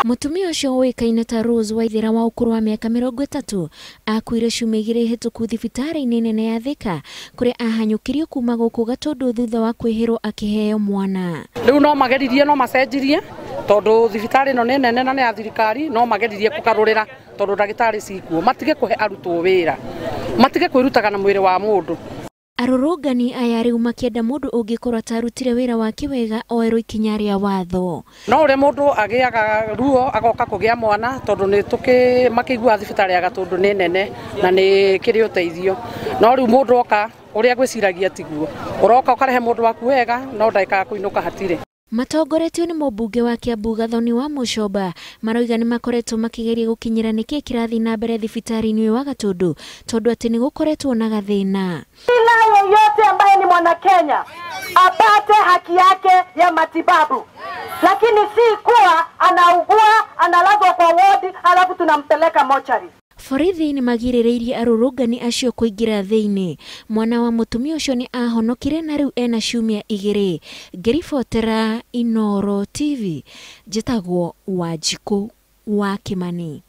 Mũtumia ũcio ũĩkaine ta Rose Waithera wa ũkũrũ wa mĩaka 30 akuire ciumia 2 hĩtũku thibitarĩ-inĩ nene ya Thika kũrĩa ahanyũkirio kuma gũkũ Gatũndũ thutha wa kwĩhĩrwo akĩheo mwana. Rĩu no mageririe no macenjirie tondũ thibitarĩ ĩno nĩ nene na nĩ ya thirikari, no mageririe kũgarũrĩra tondũ ndagĩtarĩ cikuo, matige kũhe arutwo wĩra, matige kwĩrutaga na mwĩrĩ wa mũndũ. Arũrũngani aya rĩu makĩenda mũndũ ũngĩkorwo atarutire wĩra wake wega oerwo ikinya rĩa watho. No ũrĩa mũndũ agĩaga ruo agoka kũgĩa mwana tondũ nĩ tũkĩ makĩiguaga thibitarĩ ya Gatũndũ nĩ nene na nĩ kĩrĩ ũteithio, no rĩu mũndũ oka ũrĩa gwĩciragia tiguo, ũroka ũkarehe mũndũ waku wega no ndagĩka ya kũinũka hatirĩ. Matongoretio nĩ mũmbunge wa Kiambu Gathoni wa Mũcomba maroiga nĩ makoretwo makĩgeria gũkinyĩra nĩkĩ kĩrathiĩ na mbere thibitarĩ-inĩ ũyũ wa Gatũndũ tondũ atĩ nĩ gũkoretwo na gathĩna. Kila yeyote ambaye ni mwana Kenya apate haki yake ya matibabu, lakini si kuwa anaugua analazwa kwa wodi alafu tunampeleka mochari. Borithi nĩ magirĩrĩirie arũrũngani acio kũingĩra thĩinĩ. Mwana wa mũtumia ũcio nĩ ahonokire na rĩu ena ciumia 2. Ngĩribotera Inooro TV, njĩtagwo Wanjikũ wa Kĩmani.